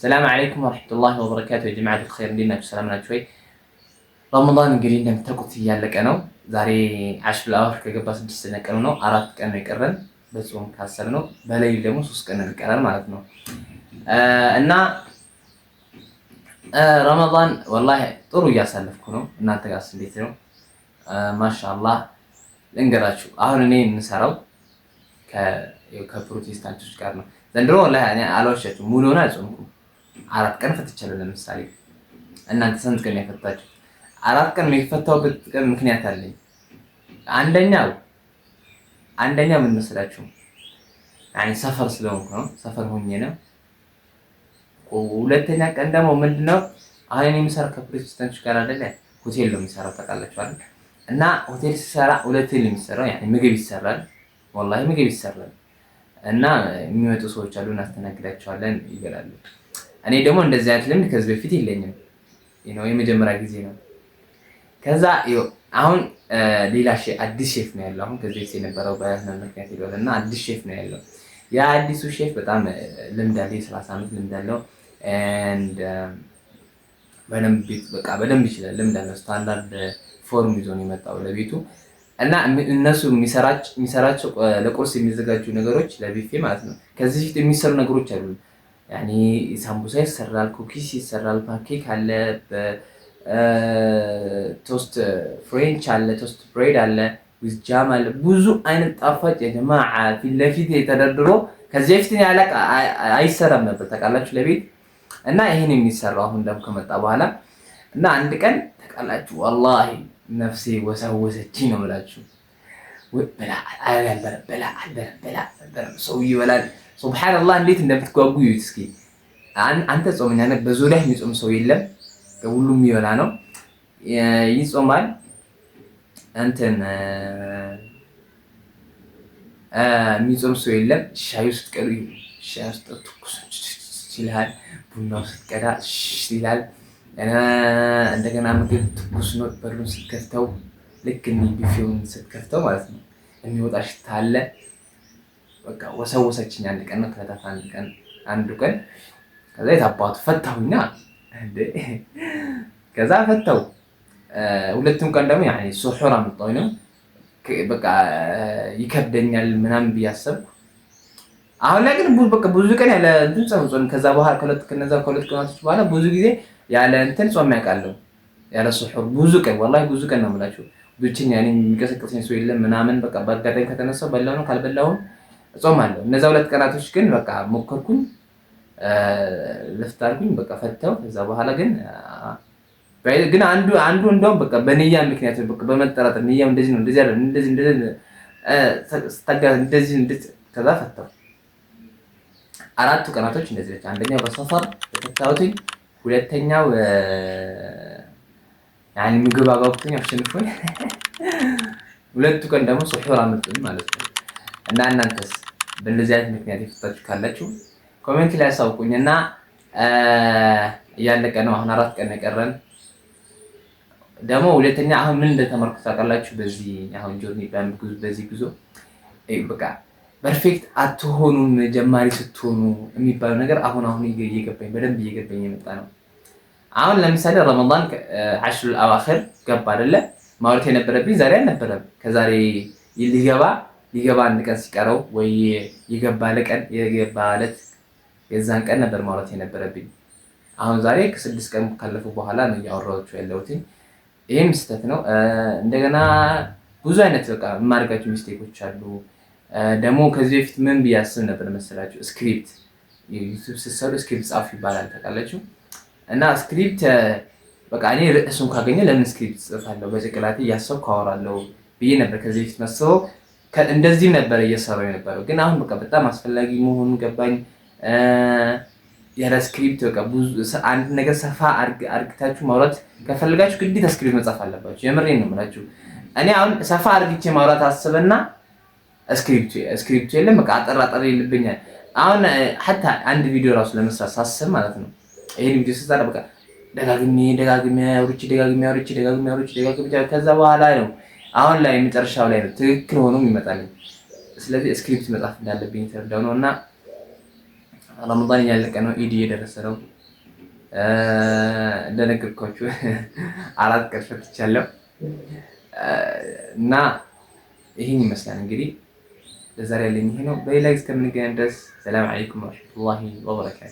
ሰላም አለይኩም ወረሕመቱላሂ ወበረካቱ። የጀማዓት ልኸይር፣ እንዴት ናችሁ? ሰላም ናችሁ ወይ? ረመዳን እንግዲህ እንደምታውቁት እያለቀ ነው። ዛሬ ዓሽሩል አዋኺር ከገባ 6ኛ ቀኑ ነው። 4 ቀን ነው የቀረን በጾም ካሰብነው፣ በሌሊት ደግሞ 3 ቀን ነው የሚቀረን ማለት ነው። እና ረመዳን ወላሂ ጥሩ እያሳለፍኩ ነው። እናንተ ጋርስ እንዴት ነው? ማሻአላህ፣ ልንገራችሁ፣ አሁን እኔ የምሰራው ከፕሮቴስታንቶች ጋር ነው። ዘንድሮ ወላሂ እኔ አልዋሻችሁም፣ ሙሉውን አልጾምኩም። 4 ቀን ፈትቻለሁ። ለምሳሌ እናንተ ስንት ቀን ያፈታችሁ? 4 ቀን የፈታሁበት ቀን ምክንያት አለኝ። አንደኛው ምን መሰላችሁ? ያኔ ሰፈር ስለሆንኩ ነው። ሰፈር ሆኜ ነው። ሁለተኛ ቀን ደግሞ ምንድነው? አሁን እኔ የምሰራው ከፕሮቴስታንቶች ጋር አይደለ፣ ሆቴል ነው የሚሰራው፣ ታውቃላችሁ አይደል? እና ሆቴል ሲሰራ ሁለቴ ነው የሚሰራው። ያኔ ምግብ ይሰራል፣ ወላሂ ምግብ ይሰራል። እና የሚመጡ ሰዎች አሉ፣ እናስተናግዳቸዋለን፣ ይበላሉ። እኔ ደግሞ እንደዚህ አይነት ልምድ ከዚህ በፊት የለኝም፣ ነው የመጀመሪያ ጊዜ ነው። ከዛ አሁን ሌላ አዲስ ሼፍ ነው ያለው። አሁን ከዚህ በፊት የነበረው በህመም ምክንያት ሄዷል እና አዲስ ሼፍ ነው ያለው። ያ አዲሱ ሼፍ በጣም ልምድ አለው፣ የ30 ዓመት ልምድ አለው። And በደንብ በቃ በደንብ ይችላል፣ ልምድ አለው። Standard form ይዞ ነው የመጣው ለቤቱ። እና እነሱ የሚሰራቸው ለቁርስ የሚዘጋጁ ነገሮች፣ ለቢፌ ማለት ነው፣ ከዚህ በፊት የሚሰሩ ነገሮች አሉ። ያኔ ሳምቡሳ ይሰራል፣ cookies ይሰራል፣ pancake አለ፣ toast French አለ፣ toast bread አለ፣ with jam አለ። ብዙ አይነት ጣፋጭ የጀማዓ ፊት ለፊት ተደርድሮ ከዚህ በፊት ያለቀ አይሰራም ነበር፣ ታውቃላችሁ፣ ለቤት። እና ይሄን የሚሰራው አሁን ደግሞ ከመጣ በኋላ። እና አንድ ቀን ታውቃላችሁ፣ ወላሂ ነፍሴ ወሰወሰችኝ ነው የምላችሁ። ብላ አልበለም፣ ብላ አልበለም፣ ብላ አልበለም፣ ሰው ይበላል። ሱብሃንአላህ፣ እንዴት እንደምትጓጉ ይዩት እስኪ። አንተ ጾመኛ ነህ፣ በዙሪያህ የሚጾም ሰው የለም፣ ሁሉም የሚበላ ነው፣ ይጾማል። እንትን የሚጾም ሰው የለም። ሻዩ ስትቀዱ፣ ሻዩ ስትጠጡ ትኩስ ይልሃል። ቡናው ስትቀዳ ይላል። እንደገና ምግብ ትኩስ ነው። በሩን ስትከፍተው፣ ልክ እንዲህ ቢፌውን ስትከፍተው ማለት ነው፣ የሚወጣ ሽታ አለ። በቃ ወሰወሰችኝ። አንድ ቀን ነው ከዕለታት አንድ ቀን፣ አንዱ ቀን። ከዛ የታባቱ ፈታሁኛ እንዴ። ከዛ ፈታው። ሁለቱም ቀን ደግሞ ያኔ ሱሑር አመጣሁኝ ነው፣ በቃ ይከብደኛል ምናምን ብዬ አሰብኩ። አሁን ላይ ግን በቃ ብዙ ቀን ያለ እንትን ጾም ጾም ከዛ በኋላ ከሁለት ከነዛ ከሁለት ቀናቶች በኋላ ብዙ ጊዜ ያለ እንትን ጾም ያውቃለሁ። ያለ ሱሑር ብዙ ቀን፣ ወላሂ ብዙ ቀን ነው የምላችሁ። ብቸኛ እኔ፣ የሚቀሰቅሰኝ ሰው የለም ምናምን፣ በቃ በአጋጣሚ ከተነሳው በላው ነው፣ ካልበላሁም ጾም አለው። እነዛ 2 ቀናቶች ግን በቃ ሞከርኩኝ፣ ልፍት አልኩኝ፣ በቃ ፈተው። ከዛ በኋላ ግን አንዱ እንደውም በቃ በንያ ምክንያት፣ በቃ በመጠራጠር፣ ንያው እንደዚህ ነው፣ እንደዚህ አይደለም፣ እንደዚህ እንደዚህ ስታጋ እንደዚህ እንደዚህ፣ ከዛ ፈተው። አራቱ ቀናቶች እንደዚህ ናቸው። አንደኛው በሰፈር የፈታሁትኝ፣ ሁለተኛው ያኔ ምግብ አጓጉቶኝ አሸንፎኝ፣ ሁለቱ ቀን ደግሞ ሱሑር አመጡኝ ማለት ነው። እና እናንተስ በእንደዚህ አይነት ምክንያት የፈታችሁ ካላችሁ comment ላይ አሳውቁኝ። እና እያለቀ ነው፣ አሁን 4 ቀን የቀረን። ደግሞ ሁለተኛ አሁን ምን እንደተማርኩ ታውቃላችሁ? በዚህ አሁን journey፣ በዚህ ጉዞ በቃ perfect አትሆኑም ጀማሪ ስትሆኑ የሚባለው ነገር አሁን አሁን እየገባኝ፣ በደንብ እየገባኝ የመጣ ነው። አሁን ለምሳሌ ረመዳን ዓሽሩል አዋኺር ገባ አይደለ? ማውራት የነበረብኝ ዛሬ አልነበረም። ከዛሬ ሊገባ አንድ ቀን ሲቀረው ወይ የገባ ለቀን፣ የገባ ዕለት፣ የዛን ቀን ነበር ማውራት የነበረብኝ። አሁን ዛሬ ከ6 ቀን ካለፉ በኋላ ነው እያወራኋችሁ ያለሁት። ይህም ስህተት ነው። እንደገና ብዙ አይነት በቃ የማደርጋቸው mistake ኦች አሉ። ደግሞ ከዚህ በፊት ምን ብዬ አስብ ነበር መሰላችሁ? Script፣ YouTube ስትሰሩ script ጻፉ ይባላል፣ ታውቃላችሁ። እና script በቃ እኔ ርዕሱን ካገኘ ለምን script ጽፋለሁ፣ በጭንቅላቴ እያሰብኩ አወራለሁ ብዬ ነበር ከዚህ በፊት መስበው። እንደዚህም ነበር እየሰራው የነበረው። ግን አሁን በቃ በጣም አስፈላጊ መሆኑን ገባኝ። ያለ script በቃ ብዙ አንድ ነገር ሰፋ አርግታችሁ ማውራት ከፈለጋችሁ ግዴታ script መጻፍ አለባችሁ። የምሬን ነው የምላችሁ። እኔ አሁን ሰፋ አርግቼ ማውራት አስብና script ኡ የለም፣ በቃ አጠር አጠር ይልብኛል። አሁን ሐታ አንድ ቪዲዮ ራሱ ለመስራት ሳስብ ማለት ነው፣ ይሄን ቪዲዮ ስሰራ በቃ ደጋግሜ ደጋግሜ አውርቼ፣ ደጋግሜ አውርቼ፣ ደጋግሜ አውርቼ፣ ደጋግሜ፣ ከዛ በኋላ ነው አሁን ላይ መጨረሻው ላይ ነው ትክክል ሆኖ ይመጣልኝ። ስለዚህ script መጻፍ እንዳለብኝ የተረዳው ነው። እና ረመዳን እያለቀ ነው። ኢድ እየደረሰ ነው። እንደነገርኳችሁ 4 ቀን ፈትቻለሁ እና ይህን ይመስላል እንግዲህ ለዛሬ ያለኝ ይሄ ነው። በሌላ ጊዜ እስከምንገናኝ ድረስ ሰላም አለይኩም ወረሕመቱላሂ ወበረካቱ።